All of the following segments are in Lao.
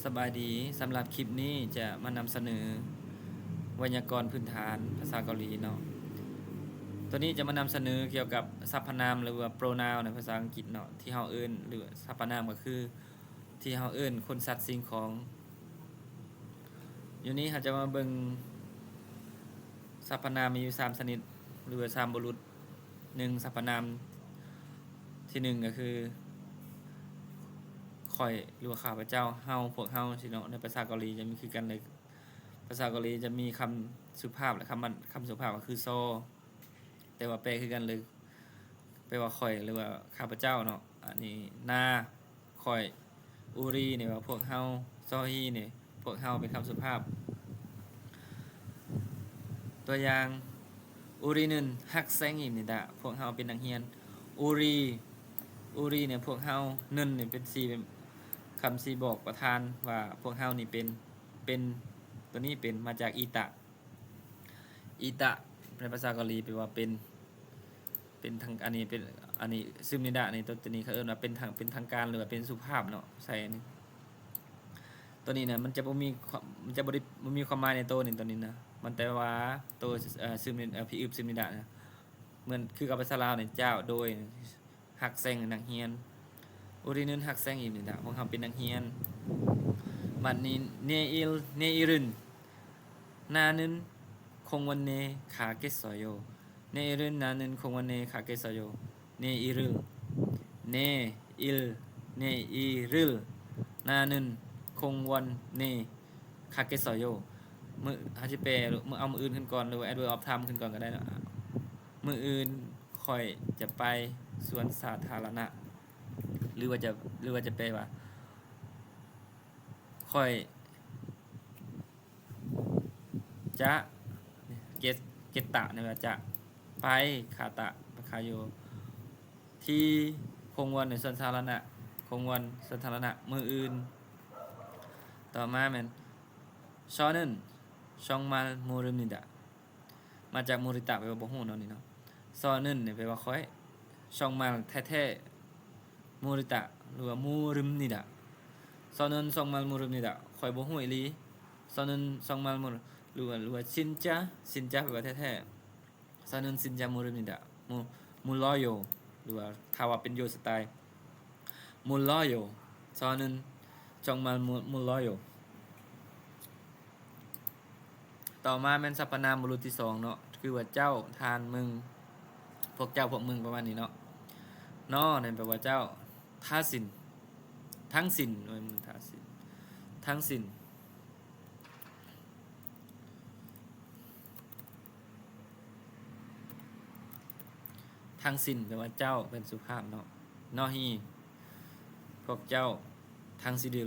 ສະບາຍດີ, ສຳລັບຄລິບນີ້ຈະມານຳສະເໜີໄວຍາກອນພື້ນຖານພາສາເກົາຫຼີເນາະ. ໂຕນີ້ຈະມານຳສະເໜີກ່ຽວກັບສັບພະນາມ ຫຼືວ່າ pronoun ໃນພາສາອັງກິດເນາະ, ທີ່ເຮົາເອີ້ນ ຫຼືສັບພະນາມກໍຄືທີ່ເຮົາເອີ້ນຄົນ ສັດ ສິ່ງຂອງ. ຢູ່ນີ້ເຮົາຈະມາເບິ່ງສັບພະນາມມີຢູ່ສາມຊະນິດ ຫຼືວ່າສາມບຸລຸດ. ໜຶ່ງ ສັບພະນາມທີໜຶ່ງກໍຄື ຂ້ອຍ ຫຼືວ່າ ຂ້າພະເຈົ້າ, ເຮົາ, ພວກເຮົາ ຊີ້ເນາະ. ໃນພາສາເກົາຫຼີຈະມີຄືກັນເລີຍ. ພາສາເກົາຫຼີຈະມີຄຳສຸພາບ ແລະ ຄຳ ຄຳສຸພາບກໍຄື ຊໍ, ແຕ່ວ່າແປຄືກັນເລີຍ, ແປວ່າ ຂ້ອຍ ຫຼືວ່າ ຂ້າພະເຈົ້າເນາະ. ອັນນີ້ ນາ ຂ້ອຍ, ອູຣີນີ້ວ່າພວກເຮົາ, ຊໍຮີນີ້ພວກເຮົາ ເປັນຄຳສຸພາບ. ຕົວຢ່າງ 우리는 학생입니다. ພວກເຮົາເປັນນັກຮຽນ. 우리, 우리 ນີ້ພວກເຮົາ, 는 ນີ້ເປັນ ສ- ເປັນຄຳຊີ້ບອກປະທານວ່າພວກເຮົານີ້ເປັນ, ເປັນ, ຕົວນີ້ເປັນ ມາຈາກ 이다. 이다 ໃນພາສາເກົາຫຼີແປວ່າເປັນ, ເປັນທາງ, ອັນນີ້ເປັນ, ອັນນີ້ 습니다 ນີ້ ຕົວ, ຕົວນີ້ເຂົາເອີ້ນວ່າເປັນທາງ, ເປັນທາງການ ຫຼືວ່າເປັນສຸພາບເນາະ. ໃສ່ອັນນີ້, ຕົວນີ້ນະ ມັນຈະບໍ່ມີຄວາມ, ມັນຈະບໍ່ໄດ້, ບໍ່ມີຄວາມໝາຍໃນໂຕນີ້, ຕົວນີ້ນະ. ມັນແຕ່ວ່າໂຕ, ເອີ, 습- 어, ພິອຶບ 습니다 ນະ, ເໝືອນຄືກັບພາສາລາວນີ້ ເຈົ້າ, ໂດຍ, 학생 ນັກຮຽນ. 우리는 학생입니다. ພວກເຮົາເປັນນັກຮຽນ.ບາດນີ້ 내일, 내일은 나는 공원에 가겠어요. 내일은 나는 공원에 가겠어요. 내일을, 내일, 내일을 나는 공원에 가겠어요. ມື້, ເຮົາຊິແປ, ມື້, ເອົາມື້ອື່ນຂຶ້ນກ່ອນ ຫຼືວ່າ adverb of time ຂຶ້ນກ່ອນກໍໄດ້ເນາະ. ມື້ອື່ນຂ້ອຍຈະໄປສວນສາທາລະນະ. ຫຼືວ່າຈະ, ຫຼືວ່າຈະແປວ່າ ຂ້ອຍຈະ, ເກ, ເກຕະ ນີ້ວ່າຈະໄປ, ຄາຕະ ຄາໂຍ ທີ່ຄົງວອນ ໃນສວນສາທາລະນະ, ຄົງວອນສວນສາທາລະນະ ມື້ອື່ນ. ຕໍ່ມາແມ່ນ 저는 정말 모릅니다. ມາຈາກ 모르다 ແປວ່າບໍ່ຮູ້ເນາະນີ້ເນາະ. 저는 ນີ້ແປວ່າຂ້ອຍ, 정말 ແທ້ໆ, 모르다 ຫຼືວ່າ 모릅니다. 저는 정말 모릅니다. ຂ້ອຍບໍ່ຮູ້ອີ່ຫຼີ. 저는 정말 모르, ຫຼືວ່າ, ຫຼືວ່າ 진짜, 진짜 ແປວ່າແທ້ໆ. 저는 진짜 모릅니다. 모, 몰라요 ຫຼືວ່າ ຖ້າວ່າເປັນ your style, 몰라요. 저는 정말 모, 몰라요. ຕໍ່ມາແມ່ນສັບພະນາມບຸລຸດທີສອງເນາະ, ຄືວ່າ ເຈົ້າ, ທ່ານ, ມຶງ, ພວກເຈົ້າ, ພວກມຶງ ປະມານນີ້ເນາະ. 너 ນັ້ນແປວ່າເຈົ້າ, 다신, 당신, 어, 다신, 당신. 당신 ແປວ່າເຈົ້າ ເປັນສຸພາບເນາະ. 너희 ພວກເຈົ້າ. 당신들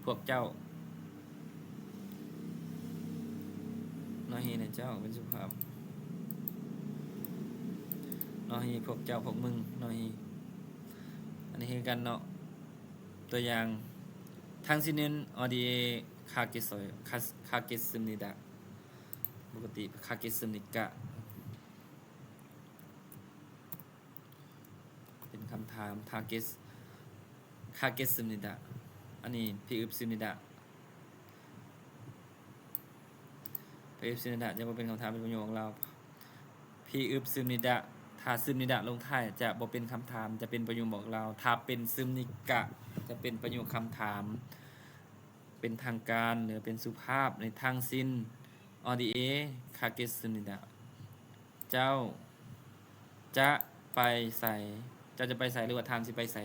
ພວກເຈົ້າ. 너희 ນະເຈົ້າ ເປັນສຸພາບ. 너희 ພວກເຈົ້າ ພວກມຶງ. 너희 ອັນນີ້ຄືກັນເນາະ. ຕົວຢ່າງ 당신은 어디에 가겠어요? 가, 가겠습니다. ປົກກະຕິ 가겠습니까? ເປັນຄຳຖາມ. 가겠, 가겠습니다. ອັນນີ້ 비읍 씁니다. 비읍 씁니다 ຈະບໍ່ເປັນຄຳຖາມ, ເປັນປະໂຫຍກບອກເລົ່າ. 비읍 씁니다. 다 씁니다 ລົງທ້າຍຈະບໍ່ເປັນຄຳຖາມ, ຈະເປັນປະໂຫຍກບອກເລົ່າ. 다 ܒܢ ܨܒܢܝܩາ ຈະເປັນປະໂຫຍກຄຳຖາມ ເປັນທາງການ ຫຼືເປັນສຸພາບ. 네, 당신 어디에 가겠습니다. ເຈົ້າຈະໄປໃສ? ເຈົ້າຈະໄປໃສ ຫຼືວ່າທ່ານຊິໄປໃສ?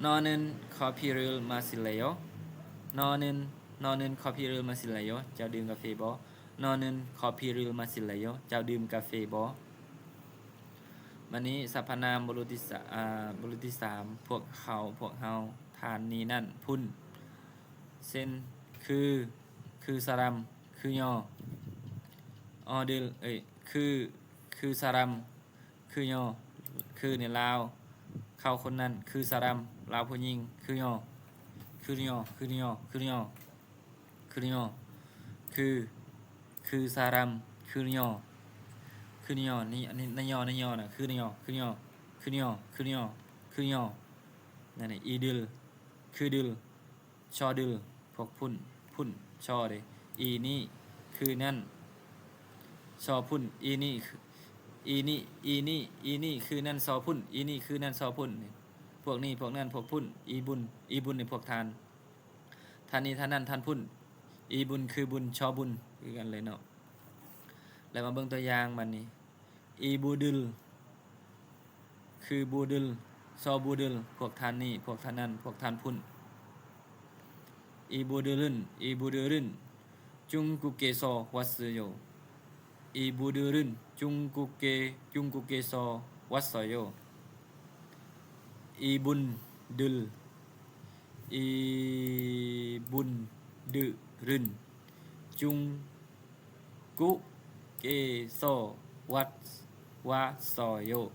너는 커피를 마실래요? 너는, 너는 커피를 마실래요? ເຈົ້າດື່ມກາເຟບໍ່? 너는 커피를 마실래요? ເຈົ້າດື່ມກາເຟບໍ່? ບາດນີ້ສັບພະນາມບຸລຸດທີສາມ, ອາ, ບຸລຸດທີສາມ ພວກເຂົາ, ພວກເຮົາ, ທ່ານ, 니, 난, 분. 센, 그, 그 사람, 그녀. 어들, 에, 그, 그 사람, 그녀. 그 는ลาว, ເຂົາຄົນນັ້ນ. 그 사람 ລາວຜູ້ຍິງ. 그녀, 그녀, 그녀, 그녀, 그녀. 그, 그 사람, 그녀, 그녀. 니, 니, ܢܝ, ܢܝ, ܢܝ. 그녀, 그녀, 그녀, 그녀, 그녀. ܢܝ, ܢܝ, 이들, 그들. ຊໍດຶງ ພວກພຸ້ນ ພຸ້ນ ຊໍເດ ອີນີ້ ຄືນັ້ນ ຊໍພຸ້ນ ອີນີ້ ອີນີ້ ອີນີ້ ອີນີ້ ຄືນັ້ນ ຊໍພຸ້ນ ອີນີ້ ຄືນັ້ນ ຊໍພຸ້ນ ພວກນີ້ ພວກນັ້ນ ພວກພຸ້ນ ອີບຸນ ອີບຸນ ນີ້ພວກທ່ານ ທ່ານນີ້ ທ່ານນັ້ນ ທ່ານພຸ້ນ ອີບຸນ ຄືບຸນ ຊໍບຸນ ຄືກັນເລີຍເນາະ. ແລ້ວມາເບິ່ງຕົວຢ່າງບາດນີ້ ອີບູດຶງ ຄືບູດຶງ ຊໍບູດຶງ ພວກທ່ານນີ້ ພວກທ່ານນັ້ນ ພວກທ່ານພຸ້ນ 이분들은 이분들은 중국에서 왔어요. 이분들은 중국에 중국에서 왔어요. 이분들 이분들은 중국에서 왔 왔어요.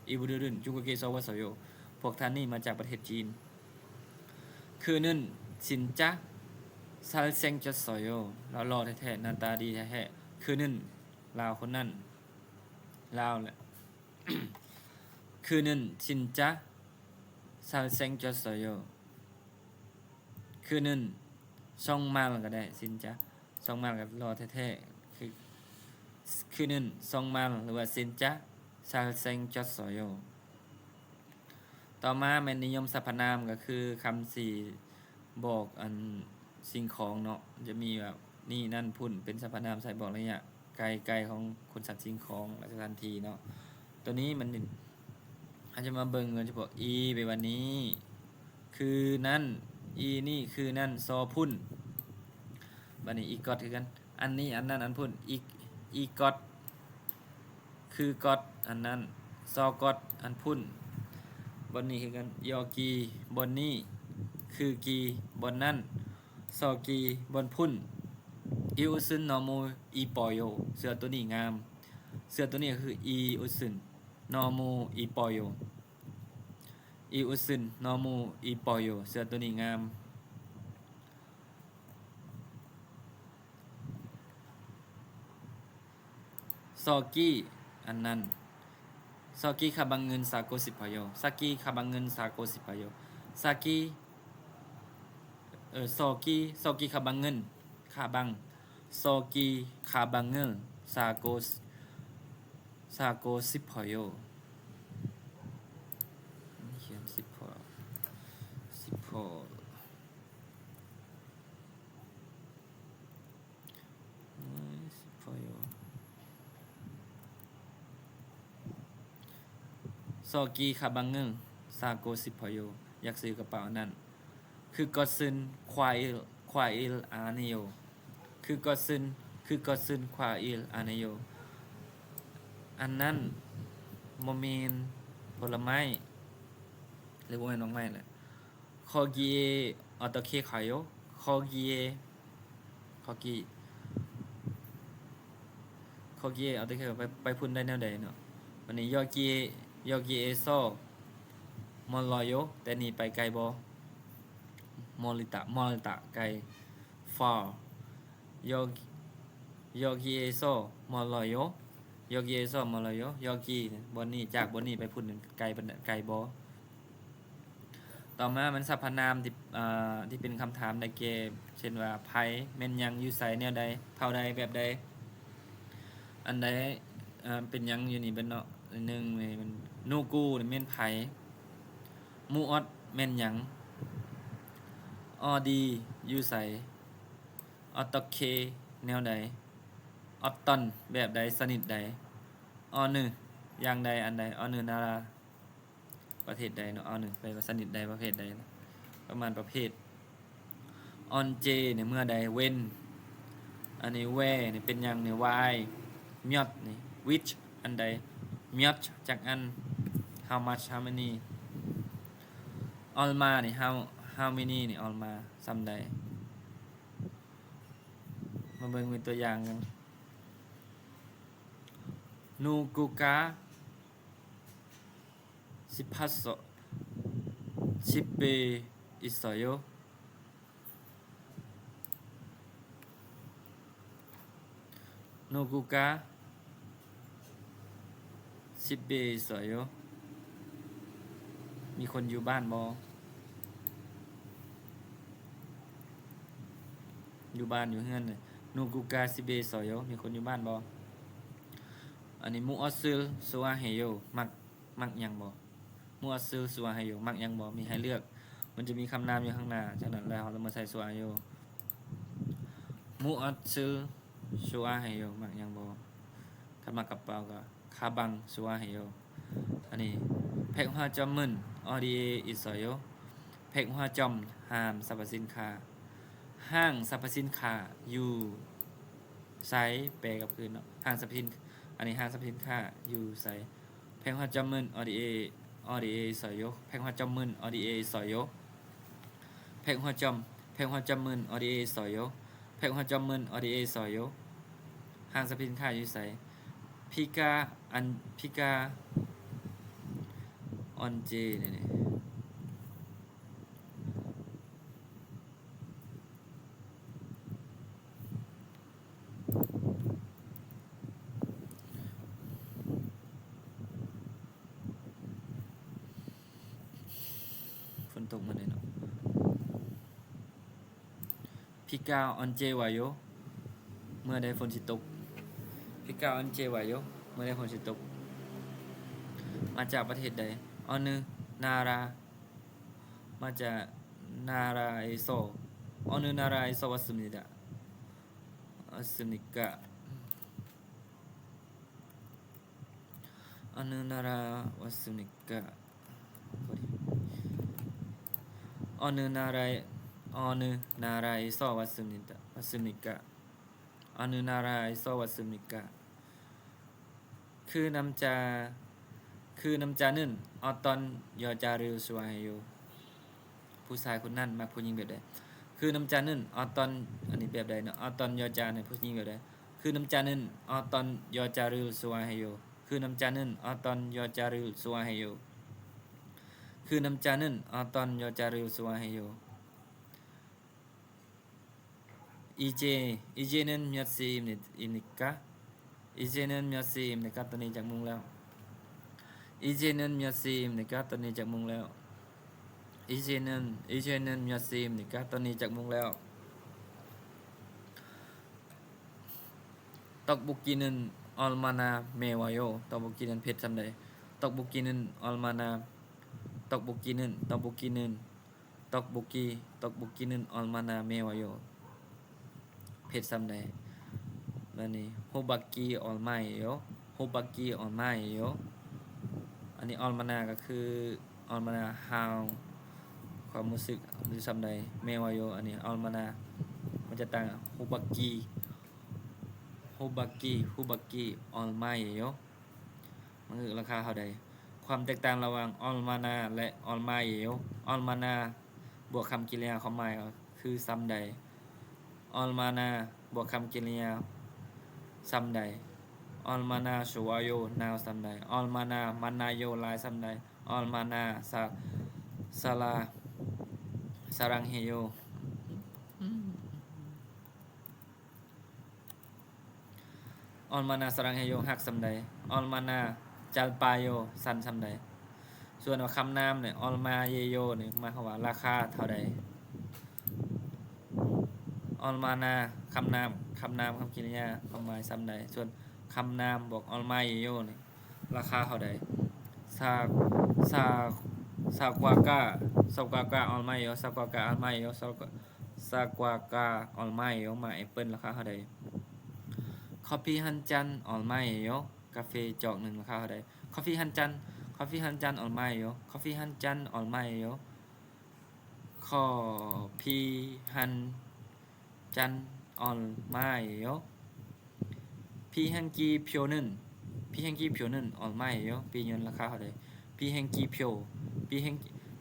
이분들은 중국에서 왔어요. ພວກທ່ານນີ້ມາຈາກປະເທດຈີນ. 그는 진짜 잘생겼어요. ລາວຫຼໍ່ແທ້ໆ ໜ້າຕາດີແທ້ໆ. 그는 ລາວຄົນນັ້ນ ລາວແຫຼະ. 그는 진짜 잘생겼어요. 그는 정말 ກໍໄດ້ 진짜 정말 ກໍຫຼໍ່ແທ້ໆ ຄື 그는 정말 ຫຼືວ່າ 진짜 잘생겼어요. ຕໍ່ມາແມ່ນນິຍົມສັບພະນາມ ກໍຄືຄຳຊິບອກອັນສິ່ງຂອງເນາະ ຈະມີແບບນີ້ນັ້ນພຸ້ນ ເປັນສັບພະນາມໃຊ້ບອກໄລຍະໄກ ໄກຂອງຄົນ ສັດ ສິ່ງຂອງ ແລະ ສະຖານທີ່ເນາະ. ໂຕນີ້ມັນ ເຮົາຈະມາເບິ່ງ ເຮົາຈະບອກ ອີ ແປວ່ານີ້ ຄືນັ້ນ ອີນີ້ ຄືນັ້ນ ຊໍພຸ້ນ. ບາດນີ້ ອີກອດ ຄືກັນ ອັນນີ້ ອັນນັ້ນ ອັນພຸ້ນ ອີ ອີກອດ ຄືກອດ ອັນນັ້ນ ຊໍກອດ ອັນພຸ້ນ. ບ່ອນນີ້ຄືກັນ 여기 ບ່ອນນີ້ 그기 ບ່ອນນັ້ນ 저기 ບ່ອນພຸ້ນ. 이 옷은 너무 이뻐요. ເສື້ອໂຕນີ້ງາມ. ເສື້ອໂຕນີ້ກໍຄື 이 옷은 너무 이뻐요. 이 옷은 너무 이뻐요. ເສື້ອໂຕນີ້ງາມ. 저기 ອັນນັ້ນ 저기 가방은 사고 싶어요. 저기 가방은 사고 싶어요. 저기 ເອີ 저기 저기 가방은 가방 저기 가방을 사고 사고 싶어요. 음, 힙합 힙합 힙합. 음, 싶어요. 저기 가방을 사고 싶어요. ຢາກຊື້ກະເປົາອັນນັ້ນ. 그것은 과일, 과일 아니에요. 그것은, 그것은 과일 아니에요. ອັນນັ້ນບໍ່ແມ່ນຜົນລະໄມ້ ຫຼື ບໍ່ແມ່ນດອກໄມ້ແຫຼະ. 거기에 어떻게 가요? 거기에 거기 거기에 어떻게 ໄປ ໄປພຸ້ນໄດ້ແນວໃດເນາະ. ບາດນີ້ 여기에 여기에서 멀어요. ແຕ່ນີ້ໄປໄກບໍ່? 멀다, 멀다 ໄກ far. 여기 여기에서 멀어요. 여기에서 멀어요. 여기 ບ່ອນນີ້ ຈາກບ່ອນນີ້ໄປພຸ້ນໄກປານໃດ ໄກບໍ່? ຕໍ່ມາແມ່ນສັບພະນາມທີ່ ເອີ ທີ່ເປັນຄຳຖາມໄດ້ແກ່ ເຊັ່ນວ່າ ໃຜ ແມ່ນຫຍັງ ຢູ່ໃສ ແນວໃດ ເຜົ່າໃດ ແບບໃດ. ອັນໃດ ເອີ ເປັນຫຍັງຢູ່ນີ້ເບິດເນາະ. ໜຶ່ງນີ້ແມ່ນ 누구 ນີ້ແມ່ນໃຜ. 무엇 ແມ່ນຫຍັງ. 어디 ຢູ່ໃສ. 어떻게 ແນວໃດ. 어떤 ແບບໃດ ຊະນິດໃດ. 어느 ຢ່າງໃດ ອັນໃດ. 어느 나라 ປະເທດໃດເນາະ. 어느 ແປວ່າຊະນິດໃດ ປະເພດໃດ ປະມານປະເພດ. 언제 ນີ້ເມື່ອໃດ when. ອັນນີ້ 왜 ນີ້ເປັນຫຍັງນີ້ why. 몇 ນີ້ which ອັນໃດ. 몇 ຈັກອັນ. how much how many. 얼마 ນີ້ how how many ນີ້ 얼마 ສ່ຳໃດ. ມາເບິ່ງເປັນຕົວຢ່າງກັນ. 누구가 집에서 집에 있어요. 누구가 집에 있어요. ມີຄົນຢູ່ບ້ານບໍ່? ຢູ່ບ້ານຢູ່ເຮືອນ. ນຸກຸກາຊິເບໂຊໂຍ ມີຄົນຢູ່ບ້ານບໍ່? ອັນນີ້ ມຸອອດຊຶລ ຊວາເຮໂຍ ມັກ ມັກຫຍັງບໍ່? ມຸອອດຊຶລ ຊວາເຮໂຍ ມັກຫຍັງບໍ່? ມີໃຫ້ເລືອກ ມັນຈະມີຄຳນາມຢູ່ຂ້າງໜ້າ ຈາກນັ້ນແລ້ວເຮົາລະມາໃສ່ຊວາເຮໂຍ. ມຸອອດຊຶລ ຊວາເຮໂຍ ມັກຫຍັງບໍ່? ຄັນມັກກະເປົາກໍ ຄາບັງ ຊວາເຮໂຍ. ອັນນີ້ ເພັກຮວາຈອມມຶນ ອອດີເອ ອິໂຊໂຍ ເພັກຮວາຈອມ ຫ້າງສັບພະສິນຄ້າ. ຫ້າງສັບພະສິນຄ້າຢູ່ໃສ? ແປກັບຄືນເນາະ ຫ້າງສັບພະສິນ ອັນນີ້ ຫ້າງສັບພະສິນຄ້າຢູ່ໃສ? ເພັກຮວາຈອມມຶນ ອອດີເອ ອອດີເອ ອິໂຊໂຍ ເພັກຮວາຈອມມຶນ ອອດີເອ ອິໂຊໂຍ. ເພັກຮວາຈອມ ເພັກຮວາຈອມມຶນ ອອດີເອ ອິໂຊໂຍ ເພັກຮວາຈອມມຶນ ອອດີເອ ອິໂຊໂຍ. ຫ້າງສັບພະສິນຄ້າຢູ່ໃສ? ພິກາ ອັນ ພິກາ ອອນເຈ ນີ້ ນີ້. ຝົນຕົກມື້ນີ້ເນາະ. ພິກາອອນເຈວາໂຍ ເມື່ອໃດຝົນຊິຕົກ? ພິກາອອນເຈວາໂຍ ເມື່ອໃດຝົນຊິຕົກ? ມາຈາກປະເທດໃດ? ອອນນາຣາ ມາຈາກນາຣາເອໂຊ ອອນນາຣາເອໂຊ ວັດສຸນິດາ ວັດສຸນິກະ ອອນນາຣາ ວັດສຸນິກະ ອອນນາຣາ ອອນນາຣາເອໂຊ ວັດສຸນິດາ ວັດສຸນິກະ ອອນນາຣາເອໂຊ ວັດສຸນິກະ. ຄືນຳຈາ ຄືນຳຈາໜຶ່ງ ອອດຕອນ ຢໍຈາຣຶ ຊວາເຮໂຍ. ຜູ້ຊາຍຄົນນັ້ນມັກຜູ້ຍິງແບບໃດ? ຄືນຳຈາໜຶ່ງ ອອດຕອນ ອັນນີ້ແບບໃດເນາະ? ອອດຕອນ ຢໍຈາ ໃນຜູ້ຍິງແບບໃດ? ຄືນຳຈາໜຶ່ງ ອອດຕອນ ຢໍຈາຣຶ ຊວາເຮໂຍ. ຄືນຳຈາໜຶ່ງ ອອດຕອນ ຢໍຈາຣຶ ຊວາເຮໂຍ. ຄືນຳຈາໜຶ່ງ ອອດຕອນ ຢໍຈາຣຶ ຊວາເຮໂຍ. 이제, 이제는 몇 시입니까? 이제는 몇 시입니까? ຕອນນີ້ຈັກໂມງແລ້ວ? 이제는 몇 시입니까? ຕອນນີ້ຈັກໂມງແລ້ວ? 이제는, 이제는 몇 시입니까? ຕອນນີ້ຈັກໂມງແລ້ວ? 떡볶이는 얼마나 매워요? ຕັອກໂບກີນັ້ນເຜັດສ່ຳໃດ? 떡볶이는 얼마나, 떡볶이는, 떡볶이는, ຕັອກໂບກີ, ຕັອກໂບກີ는 얼마나 매워요? ເຜັດສ່ຳໃດ? ແລ້ວນີ້ 호박이 얼마예요? 호박이 얼마예요? ອັນນີ້ 얼마나 ກໍຄື 얼마나 how ຄວາມຮູ້ສຶກຢູ່ສ່ຳໃດ? 매워요 ອັນນີ້ 얼마나 ມັນຈະຕ່າງ 호박이, 호박이, 호박이 얼마예요? ມັນຄືລາຄາເທົ່າໃດ? ຄວາມແຕກຕ່າງລະຫວ່າງ 얼마나 ແລະ 얼마예요. 얼마나 ບວກຄຳກິລິຍາຄວາມໝາຍກໍຄືສ່ຳໃດ? 얼마나 ບວກຄຳກິລິຍາສ່ຳໃດ? 얼마나 좋아요 ໜາວສ່ຳໃດ? 얼마나 많아요 ຫຼາຍສ່ຳໃດ? 얼마나 사, 사랑, 사랑해요. 얼마나 사랑해요 ຮັກສ່ຳໃດ? 얼마나 짧아요 ສັ້ນສ່ຳໃດ? ສ່ວນວ່າຄຳນາມນີ້ 얼마예요 ນີ້ ໝາຍຄວາມວ່າລາຄາເທົ່າໃດ? 얼마나 ຄຳນາມ, ຄຳນາມ ຄຳກິລິຍາ ຄວາມໝາຍສ່ຳໃດ? ສ່ວນຄຳນາມບວກ 얼마예요 ນີ້ ລາຄາເທົ່າໃດ? 사, 사, 사과가, 사과가 얼마예요? 사과가 얼마예요? 사과, 사과가 얼마예요? ໝາກແອັບເປິ້ນລາຄາເທົ່າໃດ? 커피 한 잔 얼마예요? ກາເຟຈອກໜຶ່ງລາຄາເທົ່າໃດ? 커피 한 잔, 커피 한 잔 얼마예요? 커피 한 잔 얼마예요? 커피 한 ܥນ 얼마예요? 비행기표는, 비행기표는 얼마예요? ປີ້ຍົນລາຄາເທົ່າໃດ? 비행기표, 비행,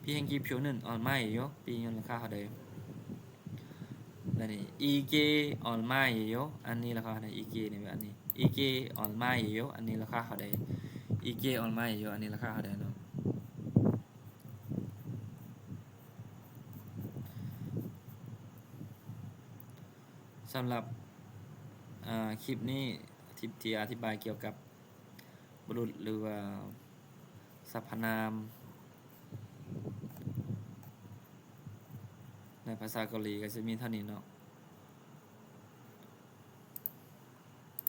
비행기표는 얼마예요? ປີ້ຍົນລາຄາເທົ່າໃດ? ແລ້ວນີ້ 이게 얼마예요? ອັນນີ້ລາຄາເທົ່າໃດ? 이게 ນີ້ແບບອັນນີ້ 이게 얼마예요? ອັນນີ້ລາຄາເທົ່າໃດ? 이게 얼마예요? ອັນນີ້ລາຄາເທົ່າໃດເນາະ? ສຳລັບ ເອີ ຄລິບນີ້ ທີ່ ທີ່ອະທິບາຍກ່ຽວກັບບຸລຸດ ຫຼືວ່າສັບພະນາມ ໃນພາສາເກົາຫຼີກໍຊິມີເທົ່ານີ້ເນາະ.